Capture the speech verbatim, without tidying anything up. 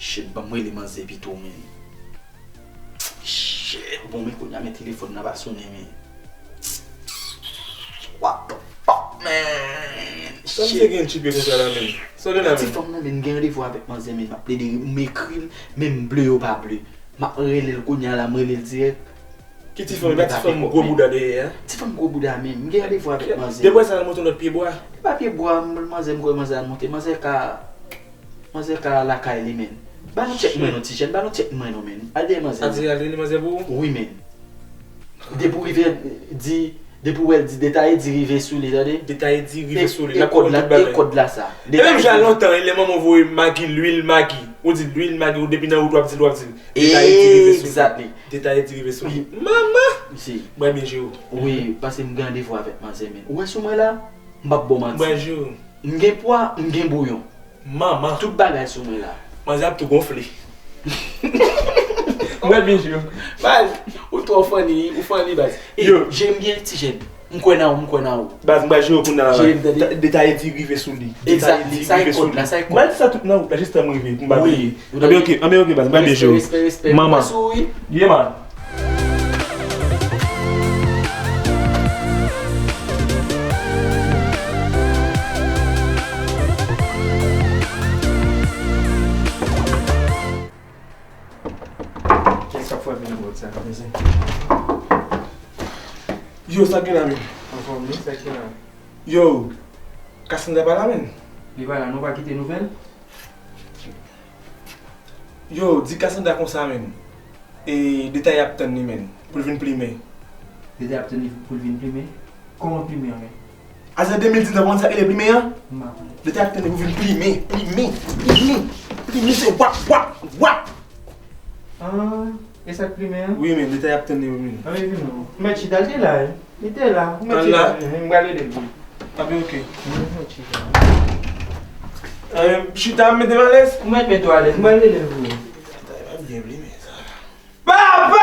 Shit, ban m rele manzè pito, men. Shit, bon, men kounye a, men telefòn nan pa sonnen, men. What the fuck, man? Sa misye gen tchipe konsa la, men? Sa w gen la, men? Ti fanm nan, men, m gen randevou avèk manzè, men, m ap plede, m ekri l, men m ble yo pa ble. M ap rele l kounye a la, m rele l dirèk. Ki ti fanm? E pa ti fanm gwo bouda dèyè a? Ti fanm gwo bouda, men, m gen randevou avèk manzè. Depi sa, l monte yon lòt pye bwa. E pa pye bwa, m, manzè, m kwè manzè a monte. Manzè ka, manzè ka lakay li, men. Ba nou tchèk mwen non, ti jèn, ba nou tchèk mwen non, men. Al dèyè manzè. A di al rele manzè pou ou? Wi, men. Depi w rive, di, depi w wè l di detaye, di rive sou li, tande? Detaye, di rive sou li. E kòd la, e kòd la sa. E menm jan lontan, e lè manman w voye magi, lwil magi. Ou di lwil magi, ou depi nan wout w ap di l, w ap di l. Detaye, di rive sou li. Exactly. Detaye, di rive sou li. Manman! Si. Mwen byen jere w. Wi, paske m gen randevou avèk manzè, men. Ou wè sou mwen la? M p ap ba w manti. Mwen jere w. M gen pwa, m gen bouyon. Manman. Tout bagay sou mwen la. Manzè ap tou gonfle. Mwen byen jere w. Baz, ou twò funny, ou funny, baz. E, yo, je m byen, ti jèn. M kwè nan ou, m kwè nan ou. Baz, m pral jere w kounye a la. Jere m, tande. Detaye, di rive sou li. Detaye, di rive sou li. Sa e kòd la, sa e kòd. M pral di sa tout nan wout la, jis tan m rive, pou m pa bliye. Wi. Anben, oke, anben, oke, baz, m pral byen jere w. Respè, respè, respè. Manman. Pase w, wi. Yeah, man. Kiyès k ap frape nan pòt sa, mezanmi? Yo, sa k gen la, men? Anfòm, wi, sa k gen la? Yo, Cassandra pa la, men? Li pa la, non, pa kite nouvèl? Yo, di Cassandra konsa, men. E, Detaye ap tann li, men, pou l vin plimen. Detaye ap tann li pou l vin plimen? Kòman plimen an, men? Aze de mil diznèf, ou konn sa k rele plimen an? M pa konnen. Detaye ap tann li pou vin plimen, plimen, plimen. Plimen se wap, wap, wap. Ah, e sa k plimen an? Wi, men, Detaye ap tann li pou vin. Anben, vin non. Mèt chita, l te la, wi. Li te la. Ou mèt chita, m pral rele l. Anben, oke. Mèt chita. Anben, chita, m mete m alèz. Ou mèt mete w alèz. M pral rele l pou ou. Detaye pa byen plimen, sa. Papa!